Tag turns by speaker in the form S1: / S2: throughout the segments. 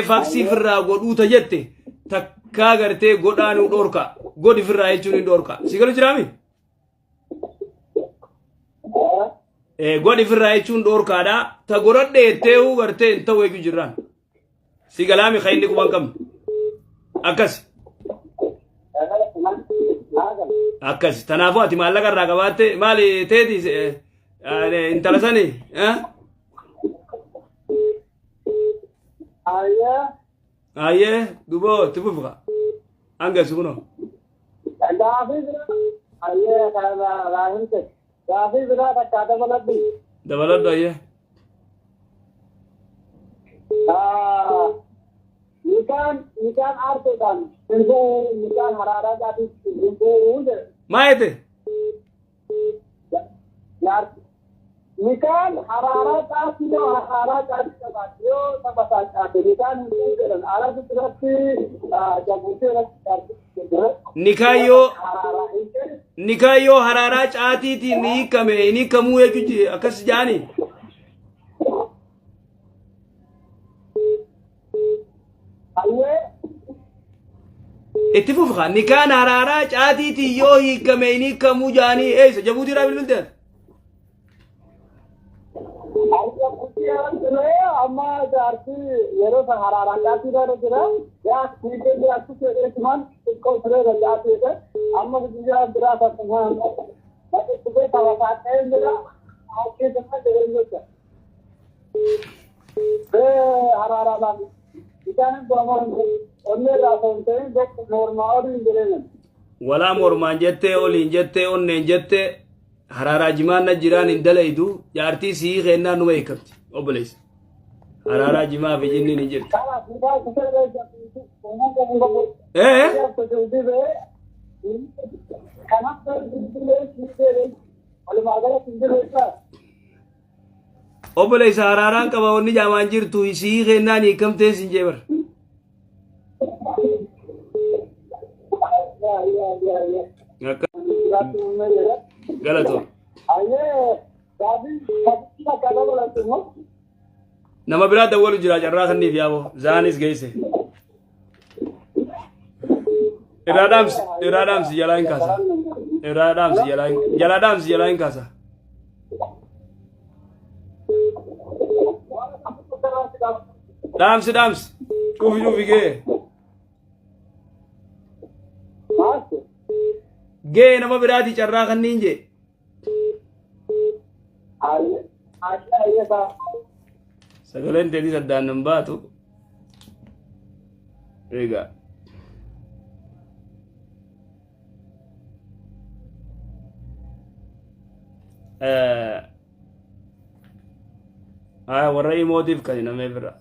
S1: Faaksii firraa godhuuta jette takkaa gartee godhaa nu dhorka godhi firraa jechuun hin dhorka si galu jiraami? Godhi firraa jechuun dhorkaadha ta godhadhe jetteehu gartee hin ta'u jechuu jirraan si galaami kan inni quban qabne akkas akkas tanaafuu ati maallaqa irraa qabaatte maali teeti intala sani
S2: Ayyee.
S1: Ayyee duboo itti fufuka. Hanga si kunoo.
S2: Gaafii biraa. Ayyee raahimte. Gaafii biraa takkaa dabaladhu.
S1: Dabaladhu ayyee.
S2: Nikaan aarteedhaan hin bu'u nikaan haraaraa caatii hin bu'u jedhe.
S1: Maa jette?
S2: Jaarsi. Nikaan haraaraa caatii yoo haraaraa caatii qabaate yoo taphataan caate nikaan hin bu'u jedhan arabni biratti jabuutee irratti jaarsi
S1: Nikaan yoo
S2: haraaraa hin kennu.
S1: Nikaan yoo haraaraa caatiitiin ni hiikame hin hiikamuu jechuun akkas jaani.
S2: Ayyee.
S1: Itti fufa nikaan haraaraa caatiitiin yoo hiikame hin hiikamuu jaanii eessa jabuutii irraa bilbilte ati?
S2: Amma jaarsi yeroo san haraaraan caatii irra jira. Yaa fiigee jiraachuu fedheetumaan xiqqoo turee irra caatii jedhe. Amma guyyaa biraa takkumaa dhufee taphataa ta'ee jira. Achii jira jedhee jecha. Haraaraadhaan isaanis bu'amoo hin onnee irraa osoo hin ta'in bakka mormaa olii hin jireenya.
S1: Walaa mormaan jettee oliin jettee onneen jettee haraaraa jimaan na jiraan hin dalaydu jaartii sii kennaa numa hiikamti obboleessa. Haraaraa jimaa fi jinniin hin jirtu.
S2: Kanaaf mukaa kutaa
S1: Ee
S2: Kanaaf walumaa galatti hin jiru jechuudha.
S1: Obboleessa haraaraan qaba wanni jaamaan jirtu sii kennaan hiikamtee sin jee bara. Akka galatoo. Nama biraa dawwalu jira carraa sanniif yaaboo zaanis geesse. Irraa dhaamsi irraa dhaamsi jalaa hin kaasa. Irraa dhaamsi jalaa hin jalaa dhaamsi jalaa hin kaasa. Dhaamsi dhaamsi cufi cufi gee. Gee nama biraati carraa kanniin jee. Sagaleen teetis addaan hin baatu. Egaa. Warra imootiif kan namee bira.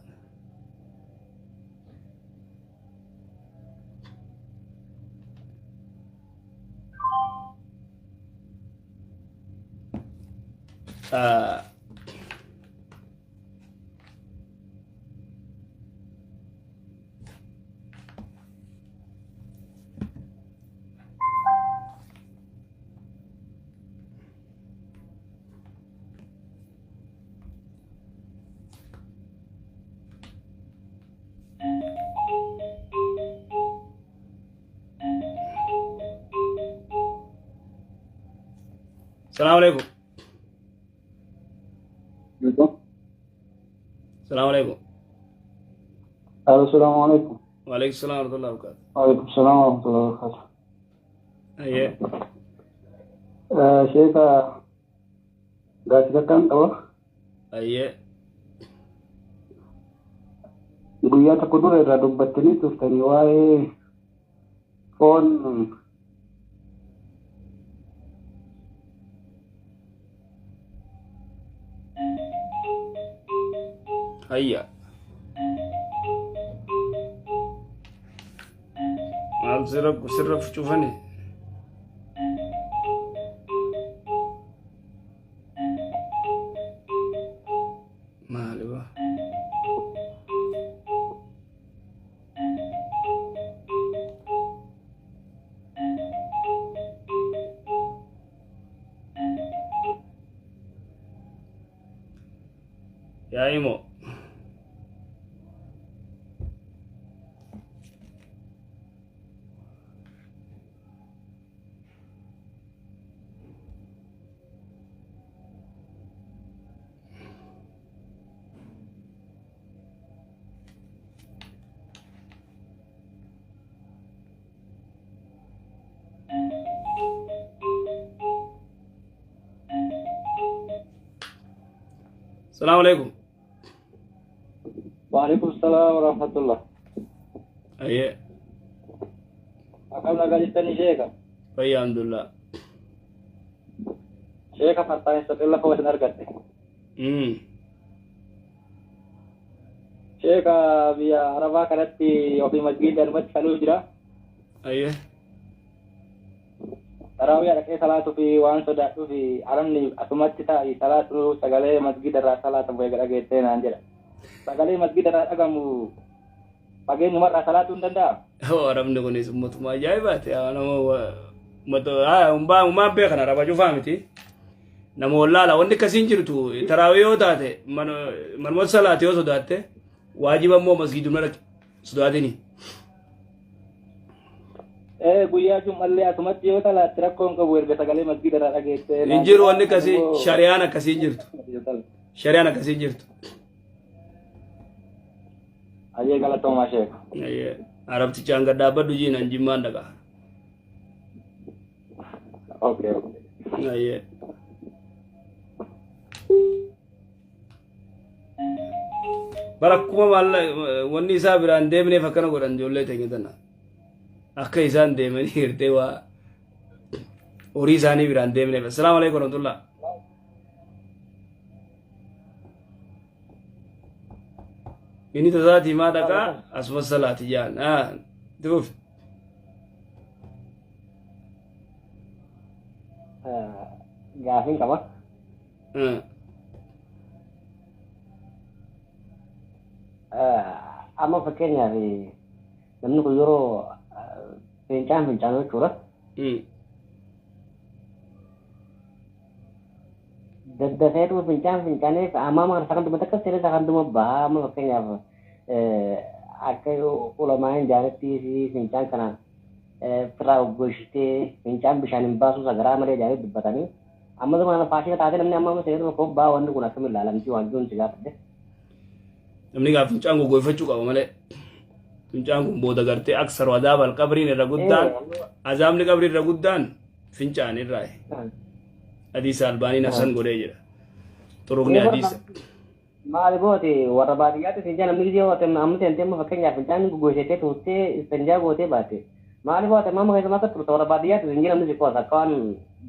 S1: Salaamu alaikum. Salaamu alaikum.
S2: Assalamu alaikum.
S1: Wa alaikum salaam wa rahmatullahi wa barakatuh.
S2: Waalaikum salaam wa rahmatullahi wa barakatuh.
S1: Ayyee.
S2: Sheeka gaaffii takkaan qaba.
S1: Ayyee.
S2: Guyyaa tokko dura irraa dubbattanii turtanii waa'ee foon
S1: Hayya. Maal sirra sirra cufani? Maali ba? Yaa imo. Salaamu alaikum.
S2: Waalaikum salaam wa rahmatullah.
S1: Ayyee.
S2: Akkam nagaa jettanii sheeka?
S1: Fayyaa alhamdulillah.
S2: Sheeka fartaan isa lafa wasin argatte. Sheeka biyya Arabaa kanatti ofii masgiida dhumatti kaluu jira.
S1: Ayyee.
S2: Taraawiyaa dhaqee salaatuu fi waan sodaadhuu fi arabni asumatti taa'i salaatu sagalee masgiida irraa salaata bu'ee dhageessee naan jedha. Sagalee masgiida irraa dhagamu fageenyumarraa salaatuu hin danda'a?
S1: Hoo arabni kunis ummatuma ajaa'ibaati. Nama ummata ummaan beekan araba cufaa miti. Nama wallaala wanni akkasiin jirtu taraawii yoo taate manuma salaate yoo sodaatte waajiba immoo masgiiduma dhaqi sodaatini.
S2: Ee guyyaa jum'allee asumatti yoo salaatte rakkoo hin qabu erga sagalee masgiida irraa dhageessee.
S1: Hin jiru wanni akkasii shari'aan akkasii hin jirtu. Shari'aan akkasii hin jirtu.
S2: Ayyee galatoomaa sheeka.
S1: Ayyee arabtichaan gad dhaabbadhu jiinan jimmaan dhaqa.
S2: Okay okay.
S1: Ayyee. Bara akkuma maalla wanni isaa biraan deemneef akkana godhan ijoollee teenya tana. Akka isaan deemanii hirtee waa horii isaanii biraan deemneef. Assalaamu alaikum warahmatullah. Inni tasaatii maa dhaqaa asuma salaati jaan. Itti fufi.
S3: Gaafiin qaba. Amma fakkeenyaaf namni kun yeroo fincaan fincaanu jechuudha. Daddafeetuma fincaan fincaaneef amma amma kana sakanduma takka seenee sakanduma bahaa amma fakkeenyaaf akka ulamaan jaalatti fi fincaan kana firraa goggoshitee fincaan bishaan hin baasuu sagaraa malee jaalatti dubbatanii amma zama faashina taatee namni amma amma seenee tokko bahaa wanni kun akkamiin ilaalamti waan jiruun si gaafadhe.
S1: Namni gaa fincaan goggoifachuu qaba malee. Fincaan kun booda gartee aksaru adaaba alqabriin irra guddaan azaabni qabrii irra guddaan fincaan irraa. Hadiisa albaaniin hasan godhee jira. Turuqni hadiisa.
S3: Maali goote warra baadiyyaatti finjaa namni gisee goote amma seentee amma fakkeenyaaf fincaan goggoysitee tuuttee finjaa gootee baate. Maali goote amma keessa akka turte warra baadiyyaatti finjaa namni si qoota akka waan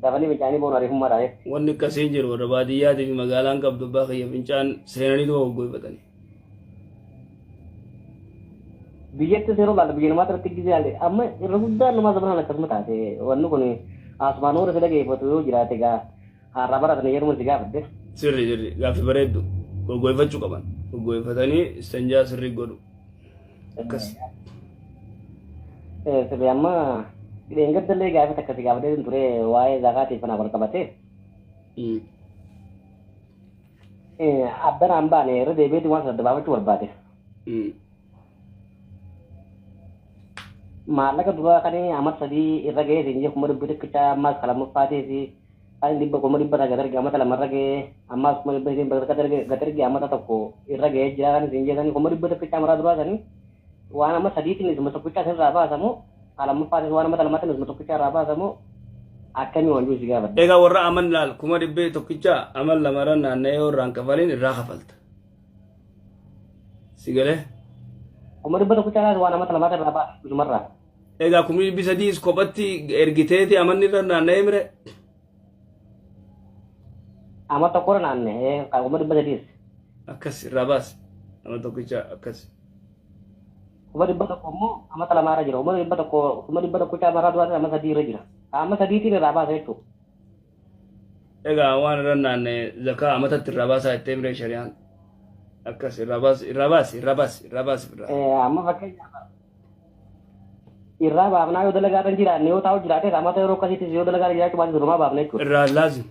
S3: dafanii fincaanii boonu ariifummaa taate.
S1: Wanni akkasii hin jiru warra baadiyyaatii fi magaalaan qabdu abbaa kiyya fincaan seenanii tuma goggoyfatanii.
S3: Biyyattis yeroo laalle biyya namaa irratti gisee laalle amma irra guddaan namaa zamana akkasuma taate wanni kun asumaan warra si dhageeffatu yoo jiraate gaa har'a baratanii yeruma si gaafadde.
S1: Sirri sirri gaaffii bareeddu goggoyfachuu qaban goggoyfatanii istanjaa sirrii godhu akkas.
S3: Sirri amma dheengaddallee gaaffii takka si gaafadhee ture waa'ee zakaatiif kanaan wal qabatee. Addanaan baane irra deebi'eeti waan sana dabaafachuu barbaade. Maallaqa duraa kan amma sadii irra ga'ee siin jee 100,000 ammaas kan lammaffaatii fi kan dhibba 900,000 erge amata lama irra ga'ee ammaas 100,900 gad erge amata tokko irra ga'ee jira kan siin jee sanii 100,000 maraa duraa sanii waan amma sadiitiin isuma tokkichaa sirraa baasamu kan lammaffaatis waan amata lamaatiin isuma tokkichaa irraa baasamu akkamii waan jiru si gaafadha.
S1: Egaa warra aman laal 100,000 aman lamarra naanna'ee yoo irraan kafalin irraa kafalta. Si galee?
S3: 100,000 laas waan amata lamaata irraa baasa isumarraa.
S1: Egaa 300,000 kophatti ergiteeti amanni irra naanna'ee mire?
S3: Ama tokkorra naanna'ee 300,000.
S1: Akkas irraa baasi. Ama tokkicha akkas.
S3: 100,000 immoo amata lamaarra jira. 100,000 100,000 maraa duraa ama sadii irra jira. Amma sadiitiin irraa baasa jechuudha.
S1: Egaa waan irra naanna'e zakaa amatatti irraa baasaa jettee mire shari'aan. Akkas irraa baasi irraa baasi irraa baasi irraa baasi irraa.
S3: Amma fakkeenyaaf irraa baafnaa yoo dalagaa irra hin jiraanne yoo taa'u jiraate amata yeroo akkasiittis yoo dalagaa irra jiraachuu baate durumaa baafna jechuudha.
S1: Irraa laazim.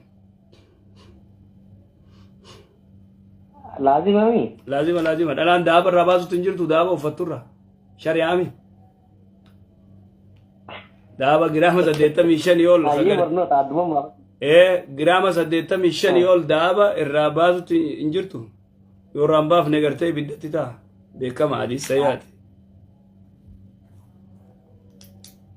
S3: Laazimami.
S1: Laazima laazima dhalaan daaba irraa baasutti hin jirtu daaba uffatturra shari'aami. Daaba giraama 85 ol
S3: Baay'ee barnoota addummaa.
S1: Ee giraama 85 ol daaba irraa baasutti hin jirtu. Yoo irraa hin baafne gartee ibiddatti ta'a. Beekama hadiis sayyaati.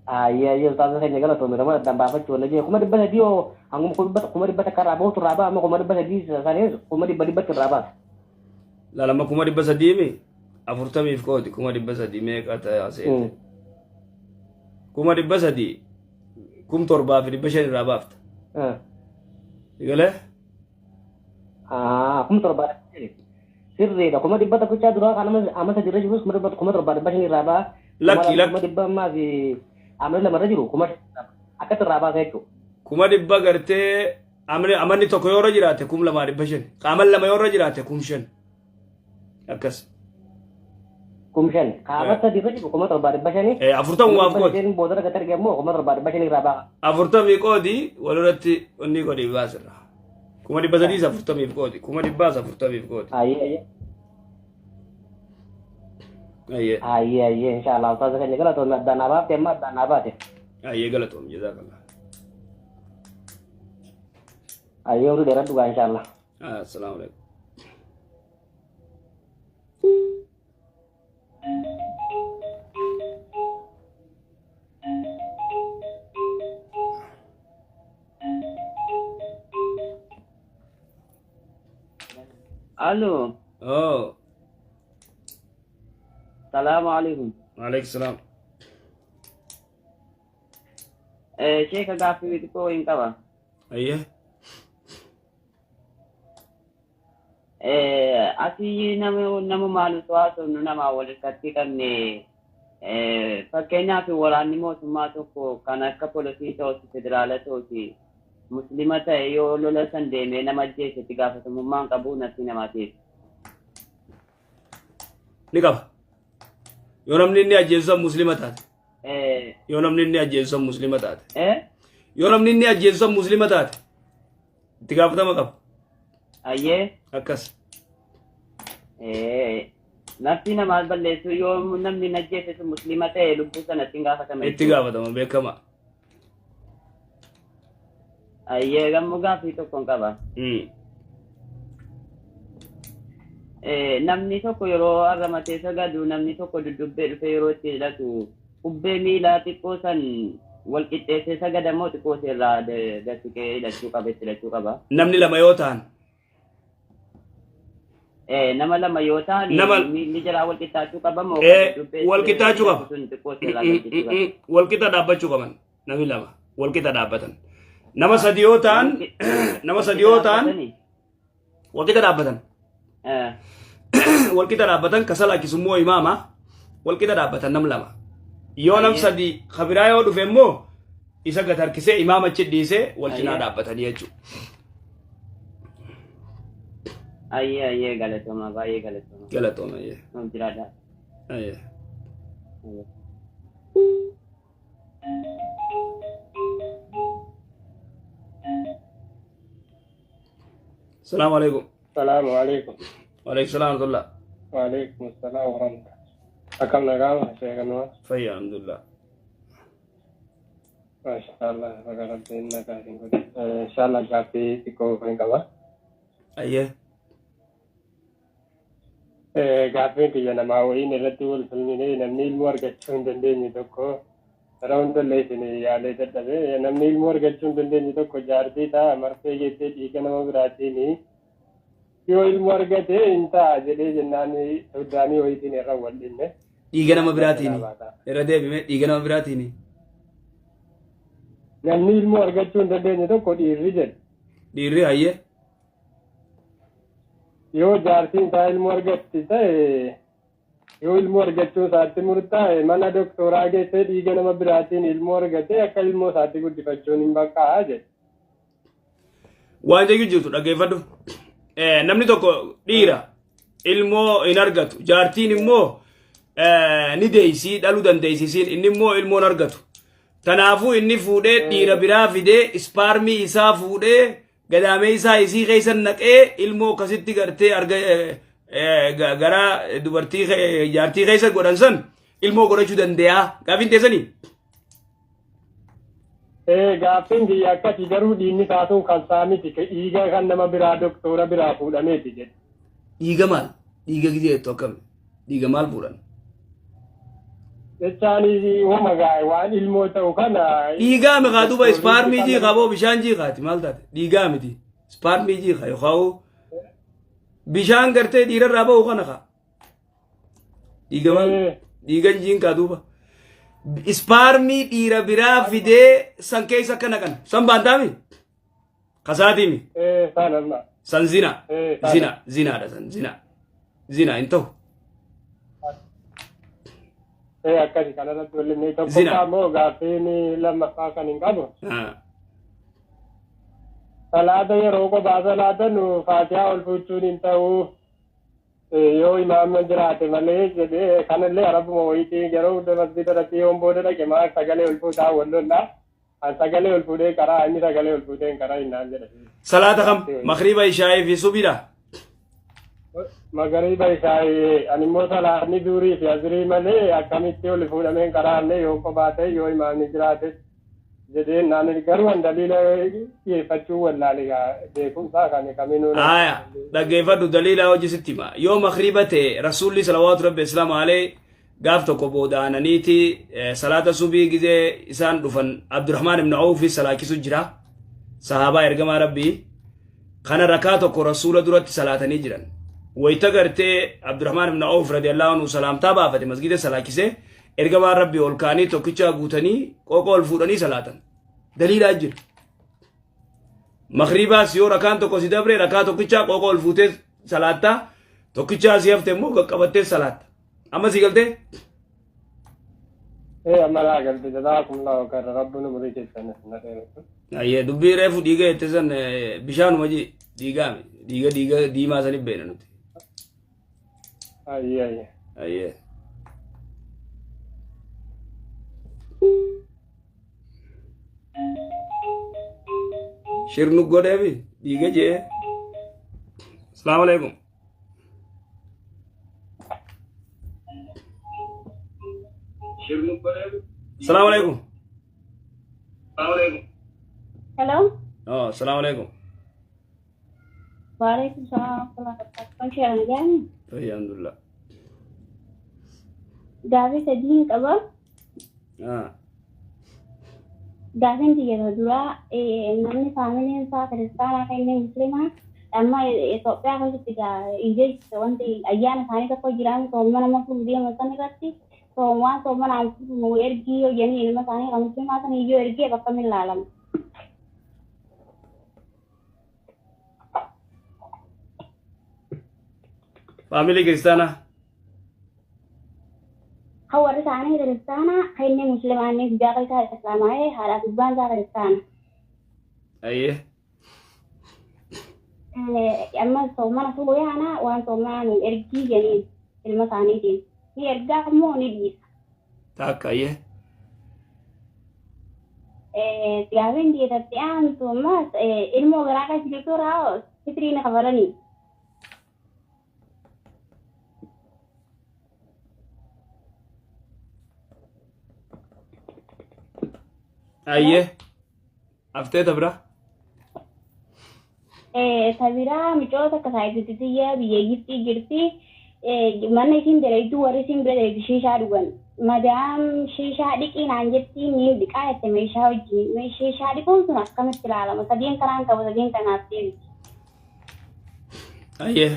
S3: Ayyee ayyee ustaaza keenya galatoome nama addaan baafachuu wanna jee 300,000 hoo Hanguma 100,000 irraa bahutu irraa baha amma 300,000 sanis 100,100 irraa baasa.
S1: Laalama 300,000 mi afurtamiif qoodi 300,000 meeqa ta'a seete? 300,000 7,500 irraa baafta. Galee?
S3: 7,500. Sirriidha. 100,000 duraa kan amma sadi irra jirus 7,500 irraa baha.
S1: Lakki lakki.
S3: 100,000 ammaa fi amma lama irra jiru 5,000 akkatti irraa baasa jechuudha.
S1: 100,000 gartee amanni tokko yoo irra jiraate 2,500. Qaaman lama yoo irra jiraate 5,000. Akkas.
S3: 5,000. Qaama sadi irra jiru 7,500.
S1: Afurtamumaaf qoodi.
S3: Isheen booda irra gadi immoo 7,500 irraa baha.
S1: Afurtamii qoodi walirratti wanni godhi baasirra. 300,000 afurtamiif qoodi. 100,000 afurtamiif qoodi.
S3: Ayyee ayyee.
S1: Ayyee.
S3: Ayyee ayyee inshaallah ustaaza keenya galatoomii addaan naa baafte amma addaan naa baate.
S1: Ayyee galatoom jazaakallah.
S3: Ayyee umrii dheeradhu gaa inshaallah.
S1: Assalaamu alaikum.
S4: Alo,
S1: Oh,
S4: salaamu alaikum.
S1: Waalaikum salaam.
S4: Sheeka gaaffii xiqqoo hin qaba.
S1: Ayyee.
S4: Asii nama maalutu haasofnu nama wal harkatti qabne fakkeenyaaf waraanni mootummaa tokko kan akka poolisii ta'uti federaala ta'uti muslima ta'e yoo lola san deemee nama ajjeesetti gaafatamummaan qabu nafsi namaatiif.
S1: Ni qaba. Yoo namni inni ajjeesu san muslima taate. Yoo namni inni ajjeesu san muslima taate. Yoo namni inni ajjeesu san muslima taate. Itti gaafatama qaba.
S4: Ayyee.
S1: Akkas.
S4: Nafsi namaa balleessu yoo namni hin ajjeese sun muslima ta'e lubbuu sanatti hin gaafatama.
S1: Itti gaafatama beekama.
S4: Ayyee gammoo gaaffii tokkoon qaba. Namni tokko yeroo arramatee sagadu namni tokko duddubbee dhufe yeroo itti hidhatu kubbee miilaa xiqqoo san wal qixxeessee sagadamoo xiqqoo irraa gad siqee hidhachuu qaba itti hidhachuu qaba.
S1: Namni lama yoo ta'an.
S4: Nama lama yoo ta'an miilli jaraa wal qixxaachuu qaba moo dubbee
S1: Wal qixxaachuu qaba.
S4: Sun xiqqoo irraa gad siquu qaba?
S1: Wal qixa dhaabbachuu qaban namni lama wal qixa dhaabbatan. Nama sadi yoo ta'an wal qixa dhaabbatan. Wal qixa dhaabbatan ka salaachisu immoo imaama wal qixa dhaabbatan nam lama. Yoo nam sadi kabiraa yoo dhufe immoo isa gad harkisee imaama achi dhiisee wal cinaa dhaabbatanii jechuudha.
S4: Ayyee ayyee galatooma baay'ee galatooma.
S1: Galatooma ayyee.
S4: Nuuf jiraadha.
S1: Ayyee.
S4: Ayyee.
S1: Salaamu alaikum.
S5: Salaamu alaikum.
S1: Waalaikum salaam wa rahmatullah.
S5: Waalaikum salaam wa rahmatullah. Akkam nagaama sheekanuma.
S1: Fayyaa alhamdulillah.
S5: Masha Allah baga rabbiin nagaa isin godhe. Inshallah gaaffii xiqqoo hin qaba.
S1: Ayyee.
S5: Gaaffiin kiyya namaa wayiin irratti wal falminee namni ilmoo argachuu hin dandeenye tokko karaa hundallee isin yaalee dadhabe namni ilmoo argachuu hin dandeenye tokko jaartii ta'a marfee geessee dhiiga nama biraatiin yoo ilmoo argate hin ta'a jedhee jennaan soddaanii wayiitiin irra wal dhinne.
S1: Dhiiga nama biraatiin irra deebime dhiiga nama biraatiin.
S5: Namni ilmoo argachuu hin dandeenye tokko dhiirri jedhe.
S1: Dhiirri hayyee.
S5: Yoo jaartiin isaa ilmoo argatti ta'e yoo ilmoo argachuu isaatti murtaa'e mana doktooraa geessee dhiiga nama biraatiin ilmoo argate akka ilmoo isaatti guddifachuun hin baqqaa jedhe.
S1: Waan jechuun jirtu dhaggeeffadhu. Namni tokko dhiira ilmoo hin argatu. Jaartiin immoo ni deessii dhaluu dandeessisiin inni immoo ilmoo hin argatu. Kanaafuu inni fuudhee dhiira biraa fidee ispaarmii isaa fuudhee gadaamee isaa isii keessa naqee ilmoo akkasitti gartee arga gara dubartii jaartii keessa godhan san ilmoo godhachuu danda'a. Gaaffiin teessanii?
S5: Gaaffiin kiyya akkasii garuu dhiigni isaa sun kan isaa miti dhiiga kan nama biraa doktora biraa fuudhameeti jedhe.
S1: Dhiiga maal? Dhiiga gizee jettu akkami? Dhiiga maal fuudhan?
S5: Jechaan uuma gaa waan ilmoo ta'u kana.
S1: Dhiigaa mikaa duuba ispaarmii jiikaa boo bishaan jiikaati maal taate dhiigaa miti ispaarmii jiika yookaan bishaan gartee dhiirarraa ba'u kana kaa. Dhiiga maal dhiigan jiinkaa duuba. Ispaarmii dhiira biraa fidee san keessa akka naqan san baantaami kasaatiimi
S5: San amma.
S1: san zina
S5: Sana.
S1: zina zinaadha san zina zina hin ta'u.
S5: Akkasi kanarratti waliin
S1: Zina.
S5: tokkoffaa immoo gaaffiin lammaffaa kan hin qabu. Salaata yeroo kophaa salaatan faatihaa ol fuuchuun hin ta'u yoo imaamni jiraate malee jedhee kanallee arabuma wayiitii yeroo hunda masjida irratti yoon booda dhaqe maal sagalee ol fuutaa wal lollaa. An sagalee ol fuudhee karaa inni sagalee ol fuudhee hin karaa innaan jedhe.
S1: Salaata kam makriiba ishaa'ii fi subiidha.
S5: Magariiba ishaa'ii ani immoo salaatni durii fi asirii malee akkamitti ol fuudhamee hin karaanne yoo kophaa ta'e yoo imaamni jiraate jedhee naan garuu an daliila dhiyeeffachuu wallaale gaa beekumsaa kan kaminuu.
S1: Aya dhaggeeffadhu daliila hojii sitti hima. Yoo makriiba ta'e rasuulli salawaatu rabbi islaamu alayhi gaaf tokko booda aananiiti salaata subii gizee isaan dhufan Abdurrahmaan ibn Awfi salaachisu jira. Sahaabaa ergamaa rabbii kana rakaa tokko rasuula duratti salaatanii jiran. Wayita gartee Abdurrahmaan ibn Awf radiyallahu anhu salaamtaa baafate masgida salaachisee ergamaan rabbii ol ka'anii tokkicha guutanii qooqa ol fuudhanii salaatan. Daliilaa jira. Makriibaas yoo rakaan tokko si dabre rakaa tokkichaa qooqa ol fuutee salaattaa tokkichaa si hafte immoo qaqqabattee salaatta. Amma si galtee?
S5: Amma laa galte jazaakumullahu khairan rabbiin umurii keessan na dheeressu.
S1: Ayyee dubbii reefu dhiiga jette san bishaanuma ji dhiigaami dhiiga dhiiga diimaa sanif beena nuti.
S5: Ayyee ayyee.
S1: Ayyee. Shirnu godheefi dhiiga jee. Asalaamu alaikum. Asalaamu alaikum.
S6: Hello.
S1: Oh, asalaamu alaikum.
S6: Waalaikum salaam warahmatullahi wabarakatuh. Kan
S1: Alhamdulillah.
S6: Gaafii sadiin qaba. Gaafiin kiyya duraa namni faamiliin isaa kiristaanaa kan inni musliimaa amma Itoophiyaa keessatti ijee wanti ayyaana isaanii tokko jiraan soomana nama fuudhu deema san irratti waan soomanaan fuudhu ergii yoo jedhanii ilma isaanii kan musliimaa san iyyuu ergee bakka min laalama.
S1: Faamilii kiristaanaa.
S6: Kan warri isaanii kiristaanaa kan inni musliimaa inni guyyaa isaa islaamaa haadhaa fi abbaan isaa kiristaana.
S1: Ayyee.
S6: Amma soomana fuudhu yaana waan soomanaa nu ergii jedhanii ilma isaaniitiin. Ni ergaa immoo ni dhiisa.
S1: Takka ayyee.
S6: Gaafiin dhiyeessatti aantu ammas ilmoo garaa keessa jirtu irraa fitrii ni kafalanii.
S1: Ayyee. Haftee ta biraa.
S6: Ta biraa micoota akka saayititti biyya Gibxii jirti. Mana isiin dalayduu warri isiin bira dalaydu shiishaa dhugan. Madaam shiishaa dhiqii naan jetti niin dhiqaa jette meeshaa wajjin. Shiishaa dhiquun sun akkamitti ilaalama? Sadeen kanaan qaba sadeen kanaaf deebiti.
S1: Ayyee.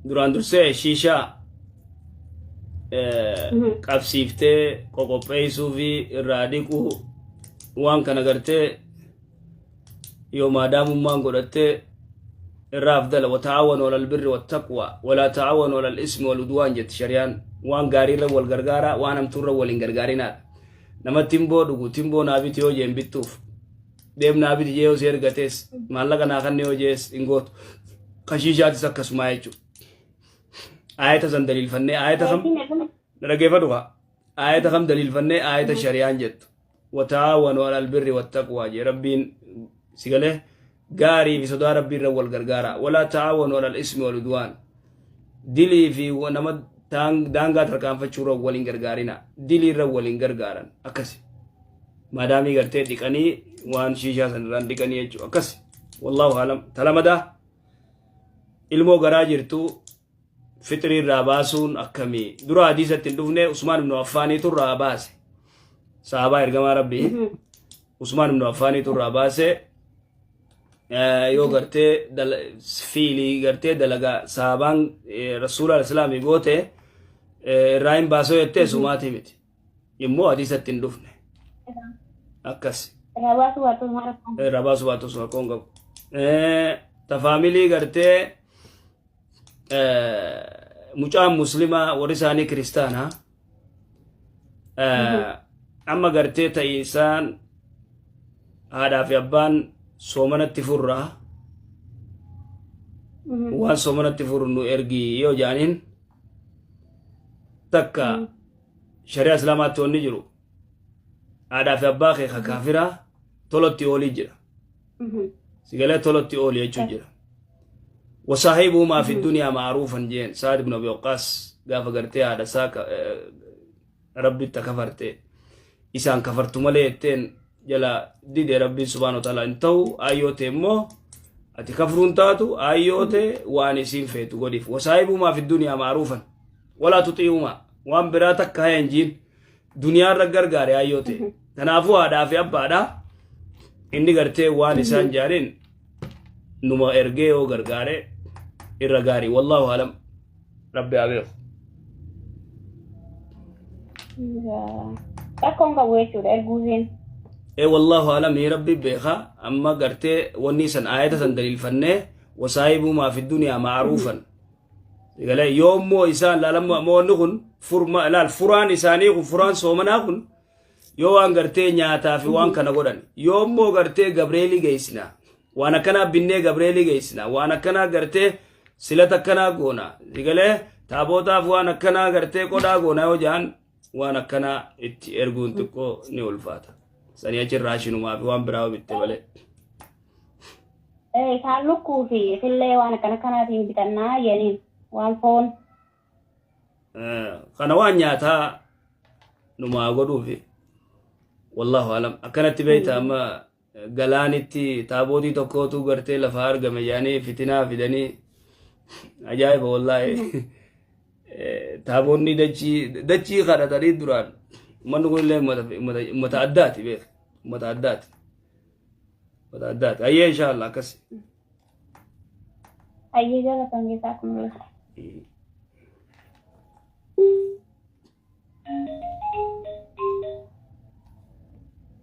S1: Duraan dursee shiishaa qabsiiftee qoqopheessuu fi irraa dhiquu waan kana gartee yoo maadaamummaan godhattee irraa afdala. وتعاونوا على البر والتقوى ولا تعاونوا على الإثم والعدوان jetti shari'aan. Waan gaariirra wal gargaara, waan hamtuurra wal hin gargaarinaadha. Nama timboo dhugu timboo naa biti yoo jeen bittuuf deem naa biti jee yoo si ergatees maallaqa naa kanne yoo jees hin gootu. Kashiishaatis akkasumaa jechuudha. Ayata san daliilfannee ayata kam dhaggeeffadhu kaa ayata kam daliilfannee ayata shari'aan jettu وتعاونوا على البر والتقوى jee rabbiin si galee gaarii fi sodaa rabbii irra wal gargaara. ولا تعاونوا على الإثم والعدوان dilii fi nama daangaa tarkaanfachuu irra wal hin gargaarina dilii irra wal hin gargaaran. Akkasi maadaamii gartee dhiqanii waan shiishaa san irraan dhiqanii jechuudha akkasi. والله أعلم. Talamadaa ilmoo garaa jirtu. Fixrii irraa baasuun akkamii? Dura hadiisatti hin dhufne. Usmaan ibnu Affaaniitu irraa baase. Sahabaa ergamaa Rabbii. Usmaan ibnu Affaaniitu irraa baase. Yoo gartee fiilii gartee dalagaa sahabaan Rasuula Islaamii goote irraa hin baasoo jettee sumaatii miti. Immoo hadiisatti hin dhufne. Akkas.
S6: Irraa baasuu baattus maal rakkoon?
S1: Irraa baasuu baattus rakkoon qabu. Ta faamilii gartee mucaan muslimaa warri isaanii kiristaanaa amma gartee ta'iinsaan haadhaa fi abbaan soomanatti furraa waan soomanatti furru nu ergi yoo jaaniin takka shari'a islaamaatti wanni jiru haadhaa fi abbaa kee ka kaafiraa tolotti oolii jira. Sigalee tolotti ooli jechuu jira. Wasaahibuhumaa fi duniyaa ma'aruufan jeen Sa'ad ibn Abi Waqqaas gaafa gartee haadha isaa rabbitti kafarte isaan kafartu malee jetteen jala dide. Rabbiin subhaanahu wa ta'ala hin ta'u. Ayyoo ta'e immoo ati kafruun taatu ayyoo ta'e waan isiin feetu godhiif. Wasaahibuhumaa fi duniyaa ma'aruufan walaa tuxiihumaa waan biraa takka haya hin jiin duniyaarra gargaare ayyoo ta'e. Kanaafuu haadhaa fi abbaadha inni gartee waan isaan jaaniin numa ergee yoo gargaare irra gaarii. Wallaahu alam, rabbi haa beeku.
S6: Rakkoon qabu jechuudha erguufiin.
S1: Ee, wallaahu alam, rabbi beeka. Amma gartee wanni san aayata san daliilfannee wasaahibumaa fi duniyaa ma'aruufan. Galee yoommoo isaan laalammoo ammoo wanni kun furma laal furaan isaanii kun furaan soomanaa kun yoo waan gartee nyaataa fi waan kana godhan, yoommoo gartee gabreelii geessina, waan akkanaa binnee gabreelii geessina, waan akkanaa gartee silata akkanaa goona, galee taabootaaf waan akkanaa gartee qodhaa goona yoo jaan, waan akkanaa itti erguun xiqqoo ni ulfaata. Sanii achi raashinumaa fi waan biraa bitte malee.
S6: Isaan lukkuu fi fillee waan akkana kanaatiin bitannaa jedhaniin waan foon.
S1: Kana waan nyaataa numaa godhuufi wallahu alam. Akkanatti beekta, amma galaanitti taabootii tokkootu gartee lafaa argame jedhanii fitinaa fidanii, ajaa'iba wallaahi. Taaboonni dachii dachii kadhatanii duraan uummanni kun illee uummata addaati beek, uummata addaati, uummata addaati. Ayyee, inshallah akkas.
S6: Ayyee, jaalatan keessaa kun.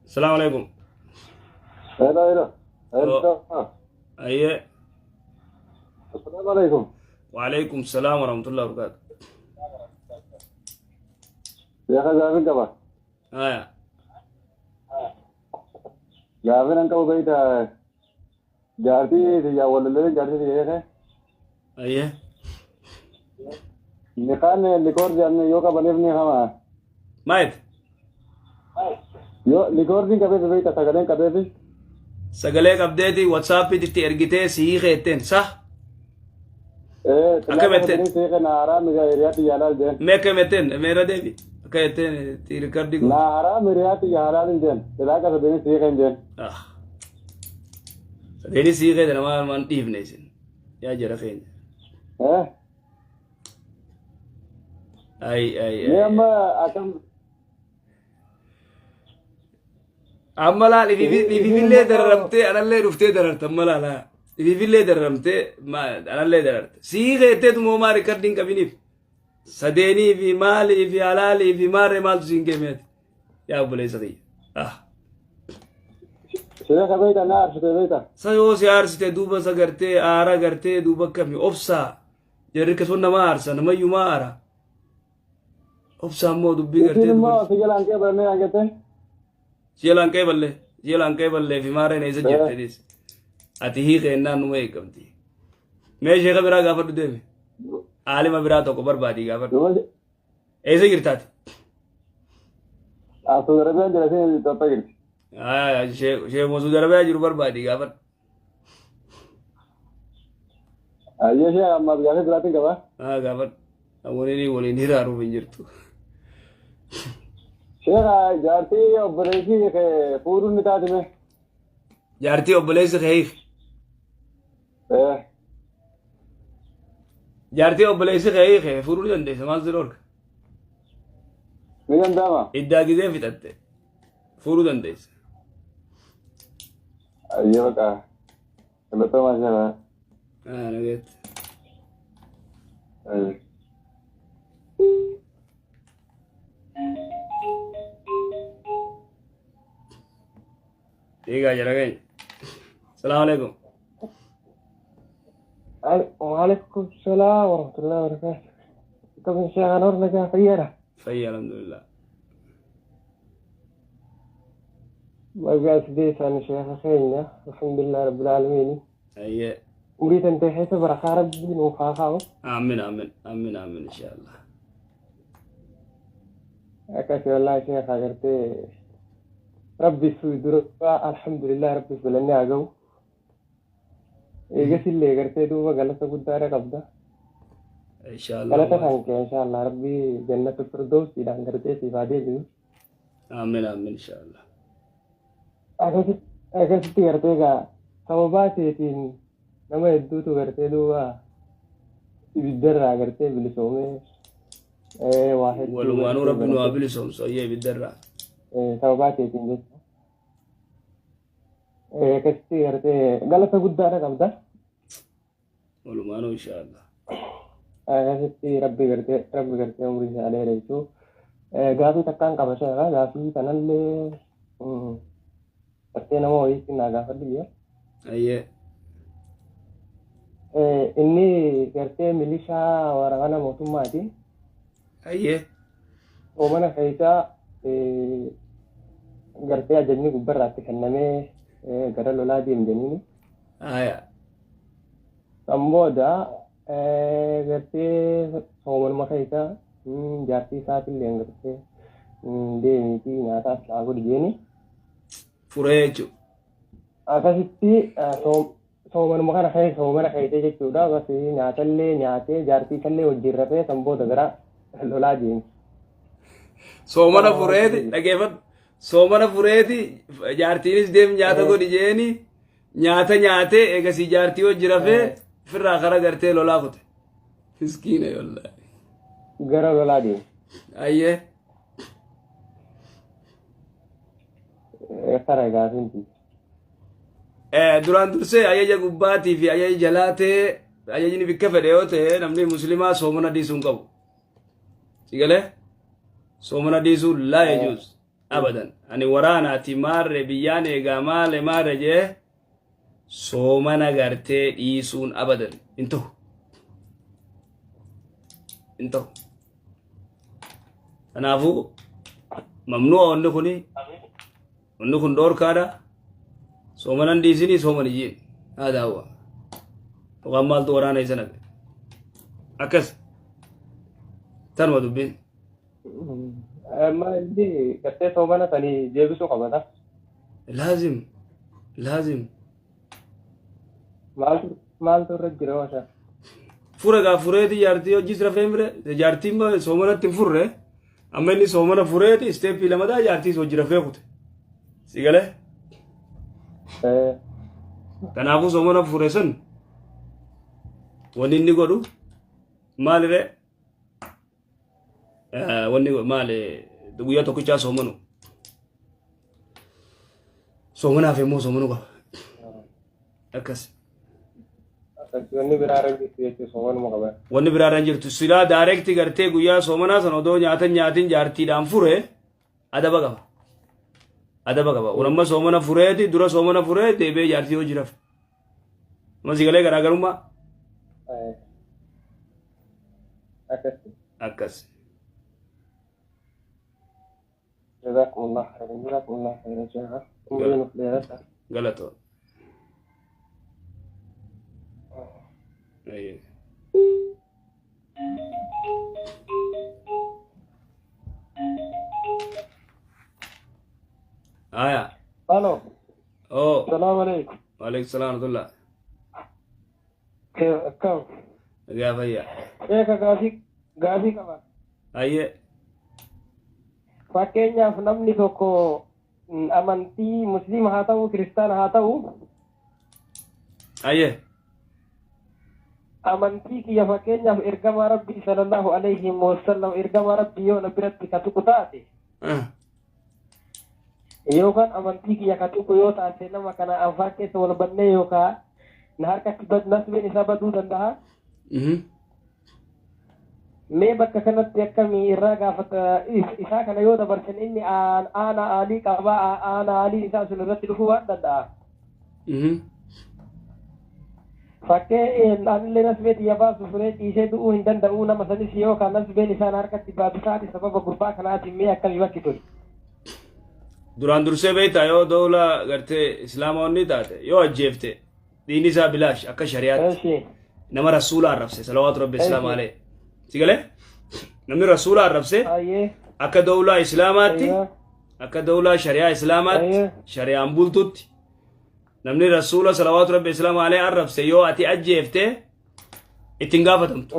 S1: Salaamu alaikum.
S2: Hello, hello. Hello.
S1: Ayyee.
S2: Assalamu alaikum.
S1: Waalaikum salaam warahmatullahi wabarakatuh.
S2: Sheekha, gaafin qaba.
S1: Haya.
S2: Gaafin an qabu beekta, jaartii tiyyaa wal lollee, jaartii tiyya sheekhe.
S1: Ayyee.
S2: Nikaan likoordi anni yoo qabaniif ni hama.
S1: Maayit.
S2: Yoo likoordiin qabeef beekta, sagaleen qabeef.
S1: Sagalee qabdeeti WhatsAppitti ergitee sii keetteen sa.
S2: Ee.
S1: Akka bette.
S2: Seeqe na haraam hiriyaa tiyya halaal jeen.
S1: Mee akka jetteen mee irra deebi. Akka jetteen itti rikardii
S2: Na
S1: gooti.
S2: haraam hiriyaa tiyya halaal hin jeen. Silaa sadeenis seeqe hin jeen.
S1: Ah. Sadeenis sii keete nama waan dhiifne isin. Yaa jara keenya.
S2: Eh.
S1: Ay ay
S2: Mee
S1: ay.
S2: amma akkam.
S1: Amma laal, ififillee dararamtee anallee dhuftee dararta. Amma laala, ififillee dararamtee anallee dararte. Sii keetteetu moo maa rikardiin qabiniif sadeenii fi maalii fi halaalii fi maarree maaltu siin geemeeti yaa obboleessa kiyya. Ah.
S2: Sheekha, beekta, na aarsite beekta.
S1: Sa yoo si aarsite duuba sa gartee aara gartee duuba akkami obsaa jarri akkasuma nama aarsa, namayyumaa aara. Obsaa immoo dubbii gartee
S2: Isin immoo
S1: dubartii.
S2: si jalaan qeebalannee aan jette.
S1: Siyalaan qeeballee, siyalaan qeeballee fi maarreen eessa jirtenis ati hiikeennaan numa eegamti. Mee sheeka biraa gaafadhu, deemi. Aalima biraa tokko barbaadii gaafadhu.
S2: Duuba
S1: Eessa jirtaati?
S2: Saudi Arabiyaan jira, isin Itoophiyaa jirti.
S1: Sheekuma Saudi Arabiyaa jiru barbaadii gaafadhu.
S2: Ayyee sheekha, ammaas gaafii biraatiin qaba.
S1: Haa, gaafadhu. Waliin waliin hiraaruuf hin jirtu.
S2: Sheekha, jaartii obboleessi kee fuudhuun ni taatime.
S1: Jaartii obboleessi kee hiike.
S2: Eh.
S1: Jaartii obboleessi kee hiike fuudhuu ni dandeessa maal si dhorka?
S2: Ni danda'ama.
S1: Iddaa gizee fixatte fuudhuu dandeessa.
S2: Ayyee baqa. Galatoomaa jala.
S1: Ah, nageetti.
S2: Ayyee.
S1: Eegaa jara keenya. Salaamu alaikum.
S5: Waalaikum salaam warahmatullahi wabarakatuh. Akkam sheekhan hor nagaa fayyaadha.
S1: Fayya alhamdulillah.
S5: Bagaa sidee isaan sheekha keenya alhamdulillah rabbil aalamiin.
S1: Ayyee.
S5: Umrii tan ta'e keessa barakaa rabbii nuuf haa kaa'u.
S1: Aamin aamin aamin aamin inshaallah.
S5: Akkasi wallaahi sheekha gartee rabbi fi dura alhamdulillah rabbiif galanni haa ga'u. Eegasillee gartee duuba galata guddaadha qabda.
S1: Inshaallah.
S5: Galata kan kee inshaallah rabbi jannata firdawsiidhaan gartee siif haa deebisu.
S1: Aamin aamin inshaallah.
S5: Akkasitti gartee egaa sababaa teetiin nama hedduutu gartee duuba ibiddarraa gartee bilisoomee waa hedduu
S1: Walumaanuu
S5: gartee
S1: rabbi nu haa
S5: barate
S1: bilisoomsu ayyee ibiddarraa.
S5: Sababaa teetiin jechuudha. Akkasitti gartee galata guddaadha qabda.
S1: Walumaanuu inshaallah.
S5: Akkasitti rabbi gartee umurii isaa dheeressu. Gaafii takkaan qaba sheekha gaafii kanallee gartee nama wayiitti naa gaafadhu jee.
S1: Ayyee.
S5: Inni gartee milishaa waraana mootummaati.
S1: Ayyee.
S5: Mana keessaa gartee ajajni gubbarraatti kennamee gara lolaa deemjaniini.
S1: Aya.
S5: San booda gartee soomanuma keessa jaartii isaatillee gartee deemiitii nyaataas naa godhi jeeni.
S1: Furee jechuudha.
S5: Akkasitti soomanuma kana keessa soomana keessa jechuudha. Bas nyaatallee nyaatee jaartii isallee wajjin rafee san booda gara lolaa deemi.
S1: Soomana fureeti dhageeffadhu. Soomana fureeti jaartiinis deem nyaata godhi jeeni nyaata nyaatee eegasii jaartii wajji rafee firraa kara gartee lolaa kute. Miskiina wallaahi.
S5: Gara lolaa deemi.
S1: Ayyee.
S5: Kara gaafinti.
S1: Duraan dursee ajaja gubbaatii fi ajaja jalaa ta'ee ajajni bikka fedhe yoo ta'e namni muslimaa soomana dhiisuu hin qabu. Sigalee soomana dhiisuu laa yajuuz abadan. Ani waraanaati maarre biyyaan eegaa maale maarre jee soomana gartee dhiisuun abadan hin ta'u. Hin ta'u. Kanaafuu mamnu'a wanni kun dhoorkaadha. Soomana hin dhiisinii soomani jeen. Haa daawwa. Yookaan maaltu waraana isa naqe. Akkas. Tanuma dubbiin.
S5: Amma inni gartee soomana sanii deebisuu qabata.
S1: Laazim. Laazim.
S5: Maaltu irra jira washa?
S1: Fura gaa fureeti jaartii hojii rafee mire jaartiin soomanatti hin furre amma inni soomana fureeti step lamadaa jaartii hojii rafee kute. Si galee? Kanaafuu soomana fure sun wanni inni godhu maaliree wanni maali guyyaa tokkichaa soomanu. Soomanaaf immoo soomanuu qaba. Akkas.
S5: Wanni biraa irra jirtu jechuun soomanuma qaba.
S1: Wanni biraa irra jirtu silaa direct gartee guyyaa soomanaa sana odoo nyaata nyaatin jaartiidhaan fure adaba qaba. Adaba qaba. Kun amma soomana fureeti dura soomana furee deebi'ee jaartii hojii rafe. Amma si galee garaagarummaa.
S5: Akkasi.
S1: Akkas.
S5: جزاكم الله خيرا جزاكم الله خيرا شيخ umrii nuuf dheeradha.
S1: Galatoon. Ayyee. Aya.
S5: Alo.
S1: Oh.
S5: السلام عليكم.
S1: وعليكم السلام ورحمة الله.
S5: كيف كم؟
S1: Nagaa fayyaa.
S5: Sheeka gaafii qaba.
S1: Ayyee.
S5: Fakkeenyaaf namni tokko amantii musliima haa ta'u kiristaana haa ta'u
S1: Ayyee.
S7: Amantii kiyya fakkeenyaaf ergamaa Rabbii sallallahu alaihi wasallam ergamaa Rabbii yoo na biratti ka tuqu taate yookaan amantii kiyya ka tuqu yoo taate nama kana afaan keessa wal bannee yookaan na harkatti nasbiin isaa baduu danda'a. Mee bakka kanatti akkamii irraa gaafata isaa kana yoo dabarsan inni aanaa aalii qabaa aanaa aalii isaa sun irratti dhufuu waan danda'a. Fakkee anillee nasbee xiyya baasu furee ciisee du'uu hin danda'u nama sanis yookaan nasbeen isaan harkatti baatu taate sababa gurbaa kanaatiin mee akkamii bakki tuni.
S1: Duraan dursee beektaa yoo dawla gartee islaamoonni taate yoo ajjeefte diinni isaa bilaash akka shari'aatti nama rasuula arrabse salawaatu rabbi islaam alee. Si galee? Namni rasuula arrabse akka dawlaa islaamaatti akka dawlaa shari'aa islaamaatti shari'aan bultutti namni rasuula salawaatu rabbi islaam alee arrabse yoo ati ajjeefte ittiin gaafatamtu.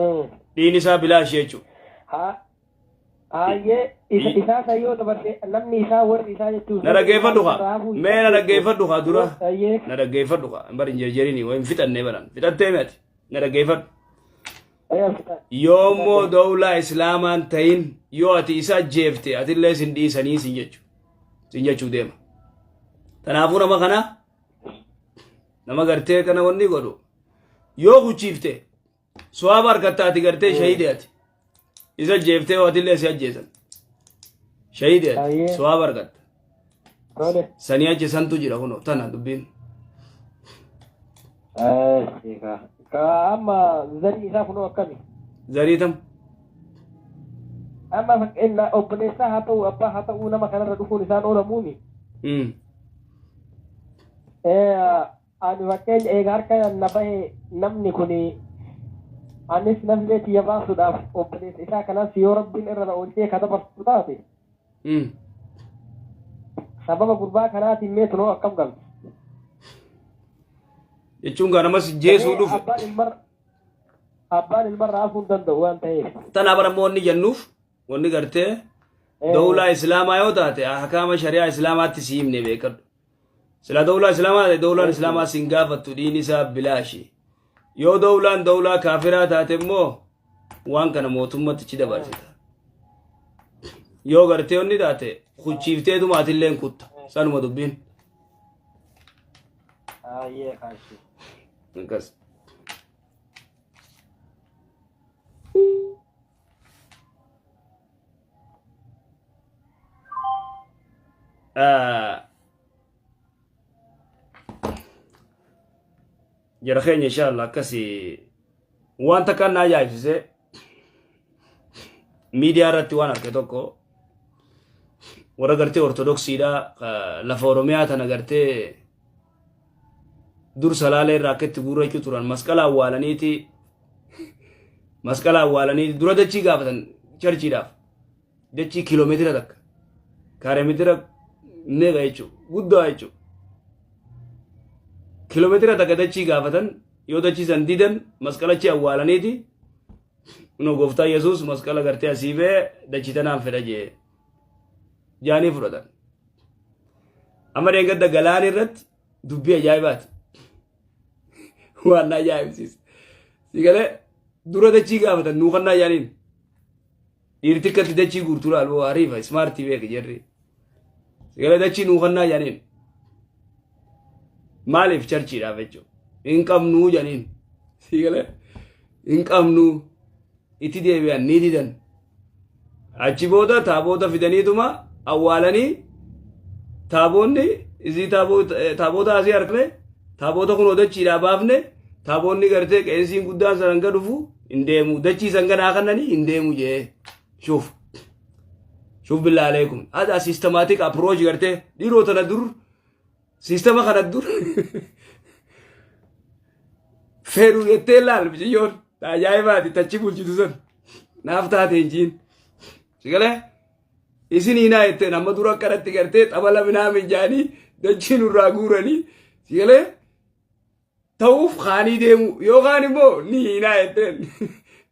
S1: Dhiin isaa bilaash jechuudha.
S7: Hayyee isaa san yoo dabarse namni isaa warri isaa jechuun.
S1: Na dhaggeeffadhu kaa. Mee na dhaggeeffadhu kaa dura. Na dhaggeeffadhu kaa. Bar hin jerjerini wayin fixannee baran. Fixattee mi ati? Na dhaggeeffadhu. Yoo immoo dawlaa islaamaan ta'in yoo ati isa ajjeefte atillee sin dhiisanii sin jechu. Sin jechuu deema. Kanaafuu nama kana nama gartee kana wanni godhu yoo kuchiifte Suwaaba argatta ati gartee shahiide ati. Isa jeeftee atillee si ajjeesan. Shahiide ati
S7: Ayyee.
S1: suwaaba argatta.
S7: Tole.
S1: Sanii achi santu jira kunoo tana dubbiin.
S7: Eessi ka. Ka amma zarii isaa kunoo akkami?
S1: Zarii tam.
S7: Amma fakkeenya obboleessaa haa ta'u abbaa haa ta'u nama kanarra dhufuun isaan oolamuumi. Ani fakkeenya eega harka na bahe namni kun anis nafsee tiyya baasuudhaaf obboleessa isaa kanas yoo rabbiin irra na oolchee ka dabarsu taate sababa gurbaa kanaatiin mee tunoo akkam galti?
S1: Jechuun gaa namas jeesuu dhufe.
S7: Abbaan ilmarra abbaan ilmarra hafuu hin danda'u waan ta'eef.
S1: Tanaaf ammoo wanni jennuuf wanni gartee dawlaa islaamaa yoo taate ahkaama shari'aa islaamaatti si himne beekadhu. Sila dawlaa islaamaa taate dawlaan islaamaa sin gaafattu dhiini isaa bilaashi. Yoo dawlaan dawlaa kaafiraa taate immoo waan kana mootummatti ci dabarsita. Yoo gartee wanni taate kuchiifteetuma atilleen kutta. Sanuma dubbiin.
S7: Ayyee kaashi.
S1: Akkas. Jara keenya inshallah akkasi waan takka na ajaa'ibsise miidiyaa irratti waan arge tokko warra gartee ortodoksiidha lafa oromiyaa tana gartee dur salaalee irraa akka itti guurrachuu turan masqala awwaalaniiti masqala awwaalaniiti dura dachii gaafatan charchiidhaaf dachii kiiloomeetira takka kaareemeetira meeqa jechuudha guddaa jechuudha kiiloomeetira takka dachii gaafatan yoo dachii san didan masqalachi awwaalaniiti kunoo gooftaa yesuus masqala gartee asii bee dachii tanaan fedha jee jaanii fudhatan. Amma dheengadda galaan irratti dubbii ajaa'ibaati. Waan na ajaa'ibsiisa. Si galee dura dachii gaafatan nuu kannaa jaaniin. Dhiirti akkatti dachii guurtuu laalu ariifa ismaartii beeki jarri. Si galee dachii nuu kannaa jaaniin. Maaliif charchiidhaaf jechuudha. Hin qabnuu jaaniin. Si galee hin qabnuu itti deebi'an ni didan. Achi booda taaboota fidaniituma awwaalanii taaboonni isii taaboota asii harkne taaboota kunoo dachiidhaa baafne taaboonni gartee qeensiin guddaan san hanga dhufu hin deemu dachii san ganaa kannanii hin deemu jee shuuf shuuf billaa aleekum hada systematic approach gartee dhiiroo tana dur siistama kana dur fedhu jettee laal biciyyoon ajaa'ibaati tachi bulchitu san naaf taate hin jiin sigalee isin hiinaa jetteen amma dura akkanatti gartee xabala minaa mijaanii dachii nurraa guuranii sigalee ta'uuf kaanii deemu yookaan immoo ni hiinaa jetteen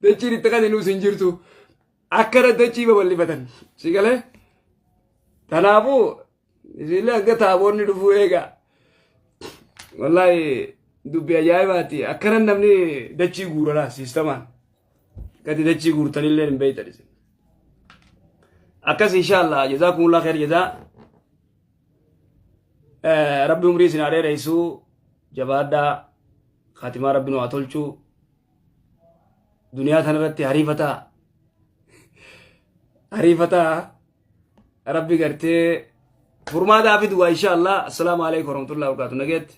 S1: dachiin itti kan nuus hin jirtu akkana dachii babal'ifatan sigalee kanaafuu Isinillee hanga taaboonni dhufuu eegaa. Wallaahi Dubbi ajaa'ibaati. Akkanan namni dachii guuralaa siistamaan. Gadi dachii guurtanillee hin beektan isin. Akkas inshaallah jazaakumullah khair jazaa. Rabbi umrii isin haa dheeressu jabaadhaa khatimaa rabbi nu haa tolchu duniyaa tanarratti hariifataa hariifataa rabbi gartee furmaataa fidu inshallah. Assalaamu alaikum warahmatullahi wabarakatuh, nageetti.